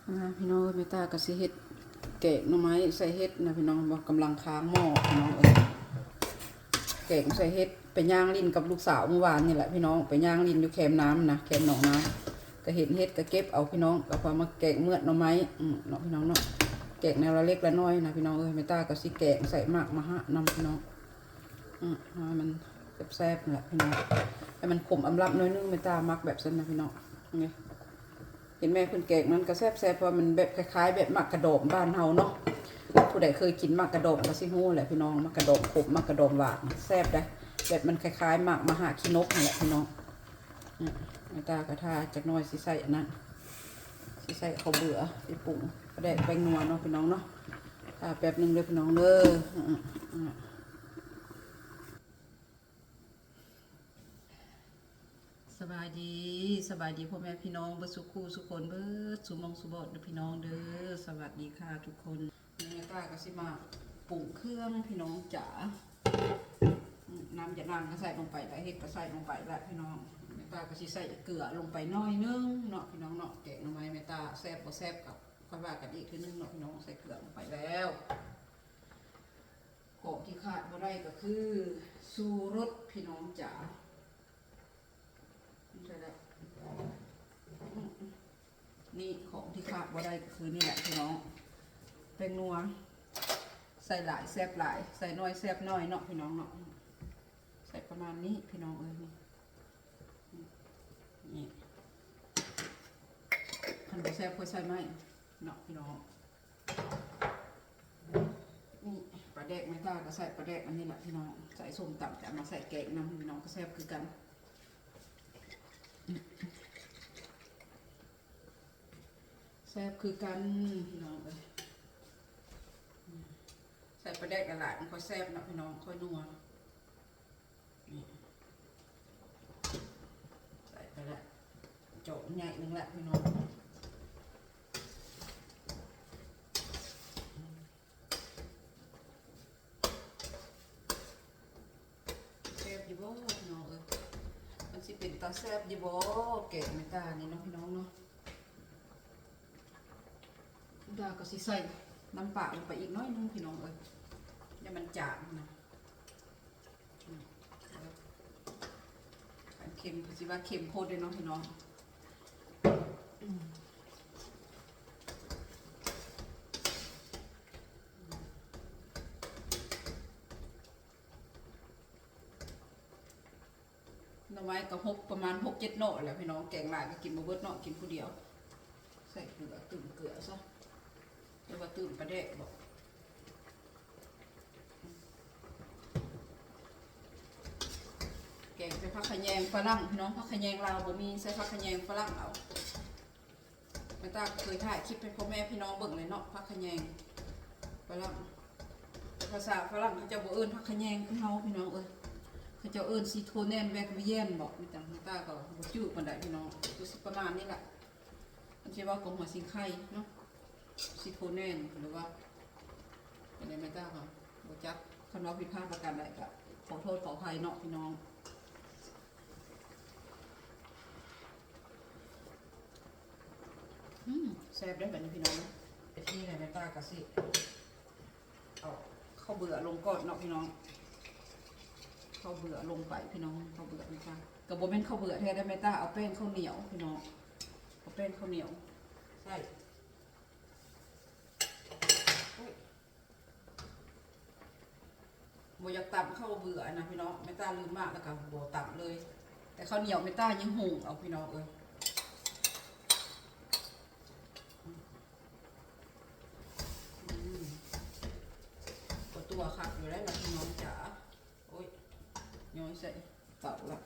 ອ່າ ພີ່ນ້ອງເອີຍ ແມ່ຕາກໍຊິເຮັດແກງໜໍ່ໄມ້ໃສ່ເຫັດນະ ພີ່ນ້ອງເນາະ. ກຳລັງຄ້າງໝໍ້ ພີ່ນ້ອງເອີຍ ແກງໃສ່ເຫັດ. ໄປຍ່າງຫຼິ້ນກັບລູກສາວມື້ວານນີ້ແຫຼະ ພີ່ນ້ອງ, ໄປຍ່າງຫຼິ້ນຢູ່ແຄມນ້ຳນະ ແຄມໜອງນ້ຳ ກໍເຫັນເຫັດກໍເກັບເອົາ ພີ່ນ້ອງ, ກໍເອົາມາແກງເໝືອດໜໍ່ໄມ້ ອືມ ເນາະ ພີ່ນ້ອງເນາະ. ແກງແນວລະເລັກລະນ້ອຍນະ ພີ່ນ້ອງເອີຍ. ແມ່ຕາກໍຊິແກງໃສ່ໝາກມະຫະນຳ ພີ່ນ້ອງ. ອືມ ໃຫ້ມັນແຊບໆ ນີ້ແຫຼະ ພີ່ນ້ອງ, ໃຫ້ມັນຂົມອຳລຳໜ້ອຍໜຶ່ງ. ແມ່ຕາມັກແບບຊັ້ນນະ ພີ່ນ້ອງ. ນີ້ ເຫັນແມ່ເພິ່ນແກງນັ້ນກໍແຊບໆ ເພາະວ່າມັນແບບຄ້າຍໆ ແບບໝາກກະດອມບ້ານເຮົາເນາະ. ຜູ້ໃດເຄີຍກິນໝາກກະດອມກໍຊິຮູ້ແຫຼະ ພີ່ນ້ອງ, ໝາກກະດອມຂົມ ໝາກກະດອມຫວານ ແຊບເດ້. ແບບມັນຄ້າຍໆ ໝາກມະຫະຂີ້ນົກຫັ້ນແຫຼະ ພີ່ນ້ອງ. ອືມ ແມ່ຕາກໍຖ້າຈັກໜ້ອຍ ຊິໃສ່ອັນນັ້ນ ຊິໃສ່ເຂົ້າເບືອ ຊິປຸງປາແດກແປ້ງນົວເນາະ ພີ່ນ້ອງເນາະ. ຖ້າແປັບໜຶ່ງເດີ ພີ່ນ້ອງເດີ. ອືມ ອືມ ສະບາຍດີ ສະບາຍດີພໍ່ແມ່ພີ່ນ້ອງເບິດສູ່ຄູ່ສູ່ຄົນ ເບິດສູ່ໝ່ອງສູ່ບ່ອນເດີ ພີ່ນ້ອງເດີ. ສະຫວັດດີຄ່ະທຸກຄົນ. ແມ່ຕາກໍຊິມາປຸງເຄື່ອງ ພີ່ນ້ອງຈ໋າ. ອືມ ນ້ຳຢານາງກໍໃສ່ລົງໄປແລ້ວ ເຫັດກໍໃສ່ລົງໄປແລ້ວ ພີ່ນ້ອງ. ແມ່ຕາກໍຊິໃສ່ເກືອລົງໄປໜ້ອຍໜຶ່ງເນາະ ພີ່ນ້ອງເນາະ. ແກງໜໍ່ໄມ້ແມ່ຕາແຊບບໍ່ແຊບກໍຄ່ອຍວ່າກັນອີກເທື່ອໜຶ່ງເນາະ ພີ່ນ້ອງ. ໃສ່ເກືອລົງໄປແລ້ວ ຂອງທີ່ຂາດບໍ່ໄດ້ກໍຄືຊູລົດ ພີ່ນ້ອງຈ໋າ. ນີ້ຂອງທີ່ຂາດບໍ່ໄດ້ກໍຄືນີ້ແຫຼະ ພີ່ນ້ອງ, ແປ້ງນົວ. ໃສ່ຫຼາຍແຊບຫຼາຍ ໃສ່ໜ້ອຍແຊບໜ້ອຍເນາະ ພີ່ນ້ອງເນາະ. ໃສ່ປະມານນີ້ ພີ່ນ້ອງເອີຍ. ນີ້ ນີ້ ຄັນບໍ່ແຊບຄ່ອຍໃສ່ໃໝ່ເນາະ ພີ່ນ້ອງ. ນີ້ປາແດກແມ່ຕາກໍໃສ່ປາແດກອັນນີ້ແຫຼະ ພີ່ນ້ອງ, ໃສ່ສົ້ມຕຳຈະເອົາມາໃສ່ແກງນຳ ພີ່ນ້ອງ, ກໍແຊບຄືກັນ ແຊບຄືກັນ ພີ່ນ້ອງເອີຍ. ໃສ່ປາແດກຫຼາຍໆ ມັນຄ່ອຍແຊບເນາະ ພີ່ນ້ອງ, ຄ່ອຍນົວ. ນີ້ ໃສ່ໄປລະ ຈອກໃຫຍ່ໜຶ່ງລະ ພີ່ນ້ອງ. ແຊບຢູ່ບໍ່ ພີ່ນ້ອງເອີຍ? ມັນຊິເປັນຕາແຊບຢູ່ບໍ່ ແກງແມ່ຕານີ້ເນາະ ພີ່ນ້ອງເນາະ? ດາກໍຊິໃສ່ນ້ຳປາລົງໄປອີກໜ້ອຍໜຶ່ງ ພີ່ນ້ອງເອີຍ, ຢ່າມັນຈາງນະ. ອືມ ຄັນເຄັມກໍຊິວ່າເຄັມໂພດເດ້ເນາະ ພີ່ນ້ອງ. ອືມ ໜໍ່ໄມ້ກໍຫົກ ປະມານຫົກເຈັດໜໍ່ແຫຼະ ພີ່ນ້ອງ, ແກງຫຼາຍກໍກິນບໍ່ເບິດເນາະ ກິນຜູ້ດຽວ. ໃສ່ເກືອ ຕື່ມເກືອຊະ ຫຼືວ່າຕື່ມປາແດກບໍ? ແກງໃສ່ຜັກຂະແຍງຝຣັ່ງ ພີ່ນ້ອງ, ຜັກຂະແຍງລາວບໍ່ມີ ໃສ່ຜັກຂະແຍງຝຣັ່ງເອົາ. ແມ່ຕາເຄີຍຖ່າຍຄລິບໃຫ້ພໍ່ແມ່ພີ່ນ້ອງເບິ່ງແລ້ວເນາະ, ຜັກຂະແຍງຝຣັ່ງ. ພາສາຝຣັ່ງເຂົາເຈົ້າບໍ່ເອີ້ນຜັກຂະແຍງຄືເຮົາ ພີ່ນ້ອງເອີຍ, ເຂົາເຈົ້າເອີ້ນຊີໂທແນນແວັກວຽນບໍ? ແມ່ຕາ ແມ່ຕາກໍບໍ່ຈື່ປານໃດ ພີ່ນ້ອງ, ຄືຊິປະມານນີ້ລະ. ມັນຊິເວົ້າກັບຫົວຊິງໄຄເນາະ, ຊິໂທແນນ ຫຼືວ່າຈັ່ງໃດ ແມ່ຕາກໍບໍ່ຈັກ. ຄັນເວົ້າຜິດພາດປະການໃດກໍຂໍໂທດຂໍອະໄພເນາະ ພີ່ນ້ອງ. ອືມ ແຊບເດ້ບັດນີ້ ພີ່ນ້ອງ. ໄປທີ່ໃນແມ່ຕາກໍຊິ ເອົາເຂົ້າເບືອລົງກ່ອນເນາະ ພີ່ນ້ອງ, ເຂົ້າເບືອລົງໄປ ພີ່ນ້ອງ. ເຂົ້າເບືອແມ່ຕາກໍບໍ່ແມ່ນເຂົ້າເບືອແທ້ເດ້ ແມ່ຕາເອົາແປ້ງເຂົ້າໜຽວ ພີ່ນ້ອງ, ເອົາແປ້ງເຂົ້າໜຽວໃສ່. ໂອ້ຍ ບໍ່ຢາກຕຳເຂົ້າເບືອນະ ພີ່ນ້ອງ, ແມ່ຕາລືມມາກແລ້ວກໍບໍ່ຕຳເລີຍ, ແຕ່ເຂົ້າໜຽວແມ່ຕາຍັງຫຸ່ງເອົາ ພີ່ນ້ອງເອີຍ. ອືມ ກໍຕົວຄັກຢູ່ໄດ໋ລະ ພີ່ນ້ອງຈ໋າ. ໂອ້ຍ ຍ້ອຍໃສ່ເຕົາລະ.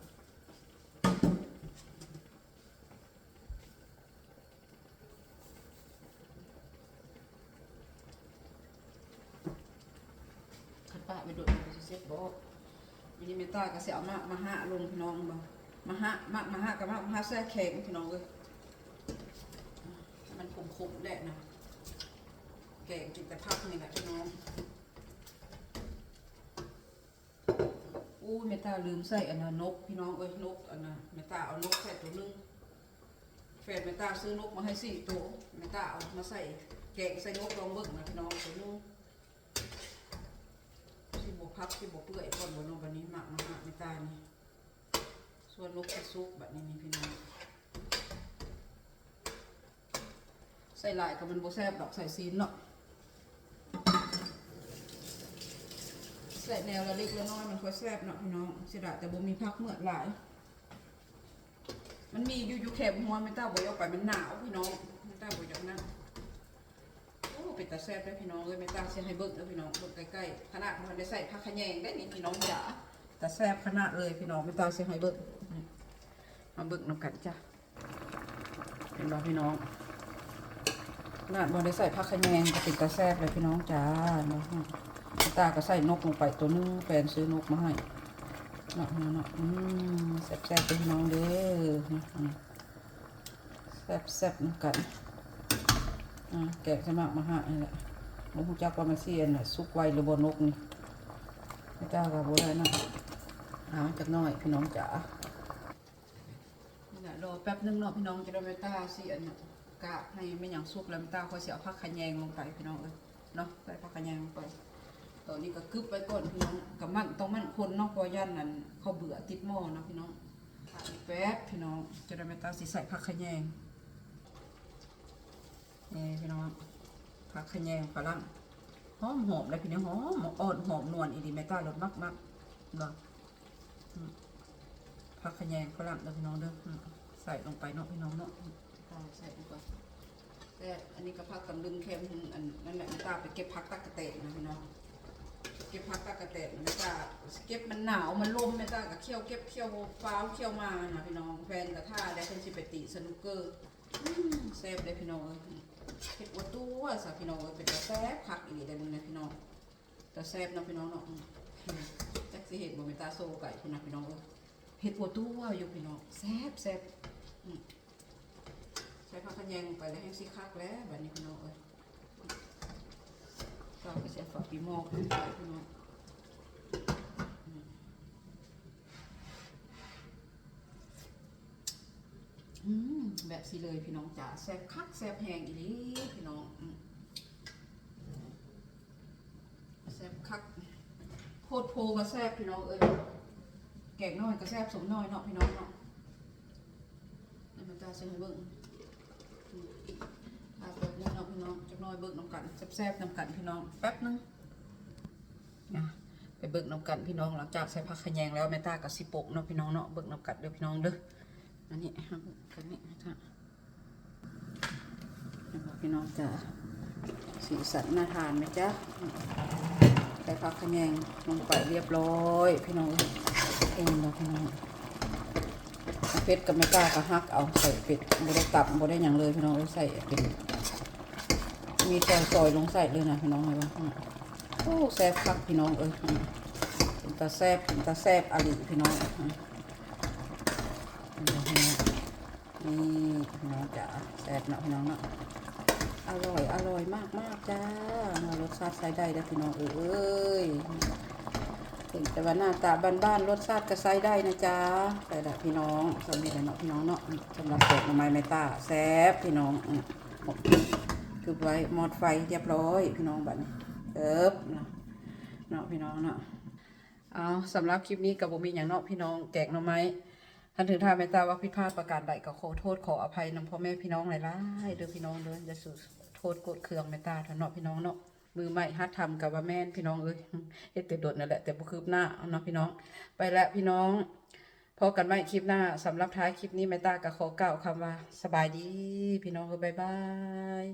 ຄັນປະໄວ້ດົນມັນກໍຊິເສັດບໍ? ມື້ນີ້ແມ່ຕາກໍຊິເອົາໝາກມະຫະລົງ ພີ່ນ້ອງເນາະ, ມະຫະ ໝາກມະຫະກັບໝາກມະຫະແຊ່ແຂງ ພີ່ນ້ອງເອີຍ, ໃຫ້ມັນຂົມໆ ແຫຼະນະ, ແກງກິນແຕ່ຜັກນີ້ແຫຼະ ພີ່ນ້ອງ. ໂອ້ຍ ແມ່ຕາລືມໃສ່ອັນນະ ນົກ ພີ່ນ້ອງເອີຍ, ນົກອັນນະ ແມ່ຕາເອົານົກໃສ່ໂຕໜຶ່ງ. ແຟນແມ່ຕາຊື້ນົກມາໃຫ້ສີ່ໂຕ ແມ່ຕາເອົາມາໃສ່ແກງໃສ່ນົກລອງເບິ່ງນະພີ່ນ້ອງ ໂຕໜຶ່ງ ຊິບໍ່ພັກ ຊິບໍ່ເປື່ອຍກ່ອນບໍ່ເນາະ ບັດນີ້ໝາກມະຫະແມ່ຕານີ້ ສ່ວນນົກຊິສຸກບັດນີ້ນີ້ພີ່ນ້ອງ. ໃສ່ຫຼາຍກໍມັນບໍ່ແຊບດອກ ໃສ່ຊີ້ນເນາະ ໃສ່ແນວລະເລັກລະນ້ອຍມັນຄ່ອຍແຊບເນາະພີ່ນ້ອງ. ເສຍດາຍແຕ່ບໍ່ມີຜັກເໝືອດຫຼາຍ ມັນມີຢູ່ ຢູ່ແຄມຫົວ ແມ່ຕາບໍ່ຢາກໄປ ມັນໜາວພີ່ນ້ອງ ແມ່ຕາບໍ່ຢາກນັ້ນ. ໂອ້ ເປັນຕາແຊບເດ້ພີ່ນ້ອງເອີຍ ແມ່ຕາຊິໃຫ້ເບິ່ງເດີພີ່ນ້ອງ ເບິ່ງໃກ້ໆ ຂະໜາດບໍ່ທັນໄດ້ໃສ່ຜັກຂະແຍງເດ້ນີ້ພີ່ນ້ອງຈ໋າ ຕາແຊບຂະໜາດເລີຍພີ່ນ້ອງ ແມ່ຕາຊິໃຫ້ເບິ່ງ ມາເບິ່ງນຳກັນຈ້າ. ເຫັນບໍ່ພີ່ນ້ອງ ຂະໜາດບໍ່ໄດ້ໃສ່ຜັກຂະແຍງກໍເປັນຕາແຊບເລີຍພີ່ນ້ອງຈ໋າເນາະ. ຕາກໍໃສ່ນົກລົງໄປໂຕໜຶ່ງ ແຟນຊື້ນົກມາໃຫ້ເນາະ ເນາະ ອືມ ແຊບໆເດີພີ່ນ້ອງເດີ ແຊບໆນຳກັນ. ອ່າ ແກງໃສ່ໝາກມະຫະນີ້ແຫຼະ ບໍ່ຮູ້ຈັກວ່າມັນຊິອັນນ່າ ສຸກໄວຫຼືບໍ່ນົກນີ້ ແມ່ຕາກໍບໍ່ໄດ້ນະ ເອົາຈັກໜ້ອຍພີ່ນ້ອງຈ໋າ. ນີ້ລະ ລໍແປັບໜຶ່ງເນາະພີ່ນ້ອງ ຈະໄດ້ແມ່ຕາຊິອັນກາບໃຫ້ແມ່ຫຍັງສຸກແລ້ວ ແມ່ຕາຄ່ອຍຊິເອົາຜັກຂະແຍງລົງໄປພີ່ນ້ອງເອີຍເນາະ ໃສ່ຜັກຂະແຍງລົງໄປ. ຕອນນີ້ກໍກຶບໄວ້ກ່ອນພີ່ນ້ອງ ກໍໝັ້ນ ຕ້ອງໝັ້ນຄົນເນາະ ເພາະວ່າຢ້ານອັນເຂົ້າເບືອຕິດໝໍ້ເນາະພີ່ນ້ອງ. ຖ້າອີກແປັບພີ່ນ້ອງ ຈະໄດ້ແມ່ຕາຊິໃສ່ຜັກຂະແຍງ ນີ້ພີ່ນ້ອງ ຜັກຂະແຍງຝຣັ່ງ ຫອມໆເດ້ພີ່ນ້ອງ ຫອມ ອ່ອນຫອມນວນອີ່ຫຼີ ແມ່ຕາລົດມັກໆ ເນາະ. ອືມ ຜັກຂະແຍງຝຣັ່ງເດີພີ່ນ້ອງເດີ ອືມ ໃສ່ລົງໄປເນາະພີ່ນ້ອງເນາະ ອືມ ໃສ່ລົງໄປ. ແຕ່ອັນນີ້ກໍຜັກຕຳລຶງແຄມ ອັນນັ້ນແຫຼະ ແມ່ຕາໄປເກັບຜັກຕັກກະແຕນນະພີ່ນ້ອງ ເກັບຜັກຕັກກະແຕນ ແມ່ຕາເກັບ ມັນໜາວ ມັນລົມ ແມ່ຕາກໍຂ້ຽວເກັບ ຂ້ຽວຟ້າວ ຂ້ຽວມານະພີ່ນ້ອງ. ແຟນກໍຖ້າແລ້ວ ເພິ່ນຊິໄປຕີສະໜູກເກີ ອືມ ແຊບເດ້ພີ່ນ້ອງເອີຍ ເຮັດບໍ່ຕົວຊະພີ່ນ້ອງເອີຍ ເປັນຕາແຊບຄັກອີ່ຫຼີເດ້ ເບິ່ງແດ່ພີ່ນ້ອງ. ຕາແຊບເນາະພີ່ນ້ອງເນາະ ອືມ ຈັກຊິເຫັນບໍ່ ແມ່ຕາໂຊໄກພຸ້ນນະພີ່ນ້ອງເອີຍ ເຮັດບໍ່ຕົວຢູ່ພີ່ນ້ອງ ແຊບໆ ອືມ ໃສ່ຜັກຂະແຍງລົງໄປແລ້ວແຮ່ງຊິຄັກແລ້ວບັດນີ້ພີ່ນ້ອງເອີຍ. ຕາກໍຊິເອົາຝາປີໝໍ້ຂຶ້ນໄປພີ່ນ້ອງ ອືມ ອືມ ແບບຊີ້ເລີຍພີ່ນ້ອງຈ໋າ ແຊບຄັກແຊບແຮງອີ່ຫຼີພີ່ນ້ອງ ອືມ. ແຊບຄັກ ໂພດໂພກໍແຊບພີ່ນ້ອງເອີຍ ແກງນ້ອຍກໍແຊບສົມນ້ອຍເນາະພີ່ນ້ອງເນາະ. ດຽວແມ່ຕາຊິໃຫ້ເບິ່ງ ອືມ ຖ້າແບບນີ້ເນາະພີ່ນ້ອງ ຈັກໜ້ອຍເບິ່ງນຳກັນ ແຊບໆນຳກັນພີ່ນ້ອງ ແປັບໜຶ່ງ ອ່າ ໄປເບິ່ງນຳກັນພີ່ນ້ອງ. ຫຼັງຈາກໃສ່ຜັກຂະແຍງແລ້ວ ແມ່ຕາກໍຊິປົກເນາະພີ່ນ້ອງເນາະ ເບິ່ງນຳກັນເດີພີ່ນ້ອງເດີ. ອັນນີ້ ເຮົາເບິ່ງກັນນີ້ ເຫັນບໍ່ພີ່ນ້ອງຈ໋າ ສີສັນໜ້າທານໄໝ໋ຈ໋າ. ໃສ່ຜັກຂະແຍງລົງໄປລຽບຮ້ອຍພີ່ນ້ອງເອີຍ ເຫັນບໍ່ພີ່ນ້ອງ. ເຜັດກັບແມ່ຕາກໍຫັກເອົາໃສ່ເຜັດ ບໍ່ໄດ້ຕຳບໍ່ໄດ້ຫຍັງເລີຍພີ່ນ້ອງເອີຍ ໃສ່ເປັນມີດຊອຍໆລົງໃສ່ເລີຍນະພີ່ນ້ອງ ເຫັນບໍ່. ໂອ້ ແຊບຄັກພີ່ນ້ອງເອີຍ ເປັນຕາແຊບ ເປັນຕາແຊບອີ່ຫຼີພີ່ນ້ອງ. ນີ້ພີ່ນ້ອງຈ໋າ ແຊບເນາະພີ່ນ້ອງເນາະ ອະລ່ອຍ ອະລ່ອຍມາກໆ ຈ້າ. ລົດຊາດໃຊ້ໄດ້ເດີພີ່ນ້ອງເອີຍ ເຖິງແຕ່ວ່າໜ້າຕາບ້ານໆ ລົດຊາດກໍໃຊ້ໄດ້ນະຈ້າ. ໄດ້ລະພີ່ນ້ອງ ສ່ຳນີ້ແຫຼະເນາະພີ່ນ້ອງເນາະ ສຳລັບແກງໜໍ່ໄມ້ແມ່ຕາ ແຊບພີ່ນ້ອງ. ອືມ ຄືໄວ້ໝອດໄຟລຽບຮ້ອຍພີ່ນ້ອງ ບັດນີ້ ເອີບ ເນາະ ເນາະພີ່ນ້ອງເນາະ. ເອົາ ສຳລັບຄລິບນີ້ກໍບໍ່ມີຫຍັງເນາະພີ່ນ້ອງ ແກງໜໍ່ໄມ້. ຄັນຖືຖ້າແມ່ນຕາເວົ້າຜິດພາດປະການໃດ ກໍຂໍໂທດຂໍອະໄພນຳພໍ່ແມ່ພີ່ນ້ອງຫຼາຍໆເດີພີ່ນ້ອງເດີ. ຢ່າສູ່ໂທດໂກດເຄືອງແມ່ນຕາເນາະພີ່ນ້ອງເນາະ. ມືໃໝ່ຫັດທຳກໍວ່າແມ່ນພີ່ນ້ອງເອີຍ ເຮັດແຕ່ດົນນັ້ນແຫຼະ ແຕ່ບໍ່ຄືບໜ້າເນາະພີ່ນ້ອງ. ໄປແລ້ວພີ່ນ້ອງ ພໍ້ກັນໃໝ່ຄລິບໜ້າ. ສຳລັບທ້າຍຄລິບນີ້ ແມ່ນຕາກໍຂໍກ່າວຄຳວ່າ ສະບາຍດີພີ່ນ້ອງເອີຍ ບາຍບາຍ.